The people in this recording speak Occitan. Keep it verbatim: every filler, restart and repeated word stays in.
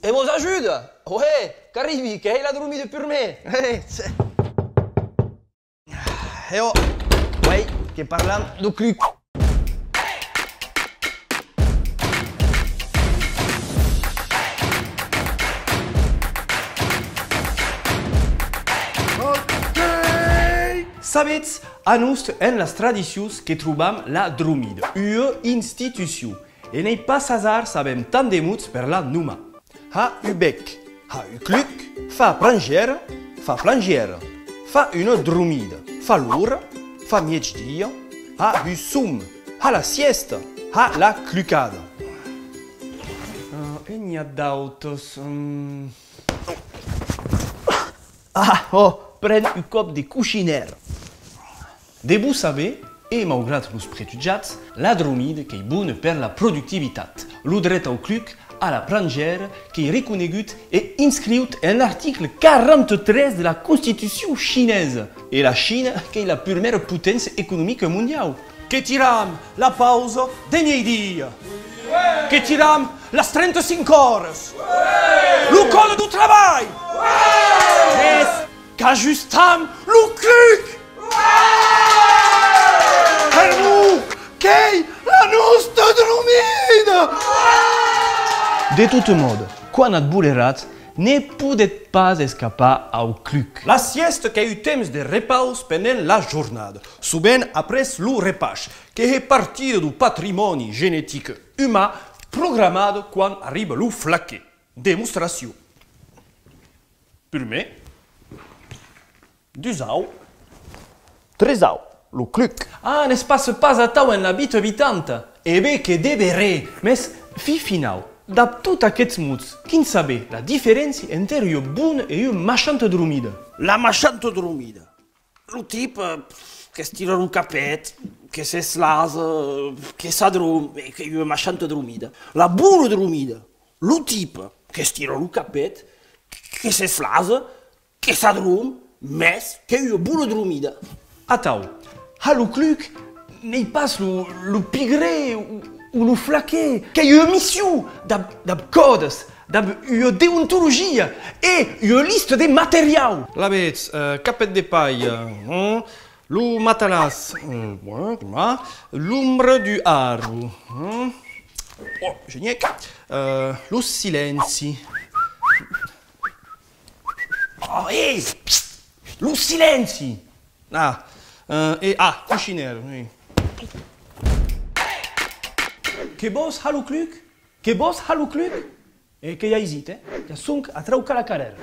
E vos ajuda! Oè, qu'arribi, que hèi la dromida purmèr! Eh, tse. E ò, uèi que parlam deu cluc. Ok! Sabetz, a Nost, en las tradicions que trobam la dromida, ua institucion. E n'ei pas azard s'avem tant de mots per la nomar. Har un bèc, har un cluc, far prangèra, far plangèra, far una dromida, far l'ora, far mièjdia, har un som, har la sièsta, har la clucada. Ah, e n'i a d'autas, mm. Ah, ò, pren un còp de coishinèr. Debon saber, e maugrat los prejutjats, la dromida qu'ei bona per la productivitat. Lo dret au cluc, a la prangèra, qu'ei reconegut e inscriut en l'article quaranta-tres de la Constitucion chinesa. E la China qu'ei la purmèra poténcia economica mondiau. Que tiram la pausa de mieidia! Que tiram las trenta-cinc oras! Lo còde deu trabalh! Mes qu'ajustam lo cluc! Per'mor qu'ei la nosta dromida! De tot mòde, quan at voleratz, ne podetz pas escapar au cluc. La sièsta qu'ei un temps de repaus pendent la jornada, sovent après lo repaish, que hè partida deu patrimòni genetic uman programada quan arriba lo flaquèr. Demostracion. Prumèr, dusau, tresau, lo cluc. Ah, ne's passa pas atau en la vita vitanta! E ben que deveré! Mes, fin finau, dab tot aqueths mots, quin saber la diferéncia enter ua bona e ua maishanta dromida? La maishanta dromida. Lo tipe, eh, qu'estira lo capet, que s'eslasa, eh, que s'adrom, e qu'ei ua maishanta dromida. La bona dromida, lo tipe, qu'estira lo capet, que s'eslasa, que s'adrom, mes qu'ei ua bona dromida. Atau, har lo cluc n'ei pas lo, lo pigre o, o lo flaquèr, qu'ei ua mission dab, dab còdes, dab ua deontologia e ua lista de materiau. Lavetz, eh, capet de palha, eh, lo matalàs, eh, ouais, coma, l'ombra d'un arbre, eh, oh, genièc, eh, lo silenci. Oh, eh! Lo silenci! Ah, eh, e, ah, coishinèr, oui. Que vòs har lo cluc? Que vòs har lo cluc? E qu'ei aisit, eh? Ja sonc a traucar la carrèra.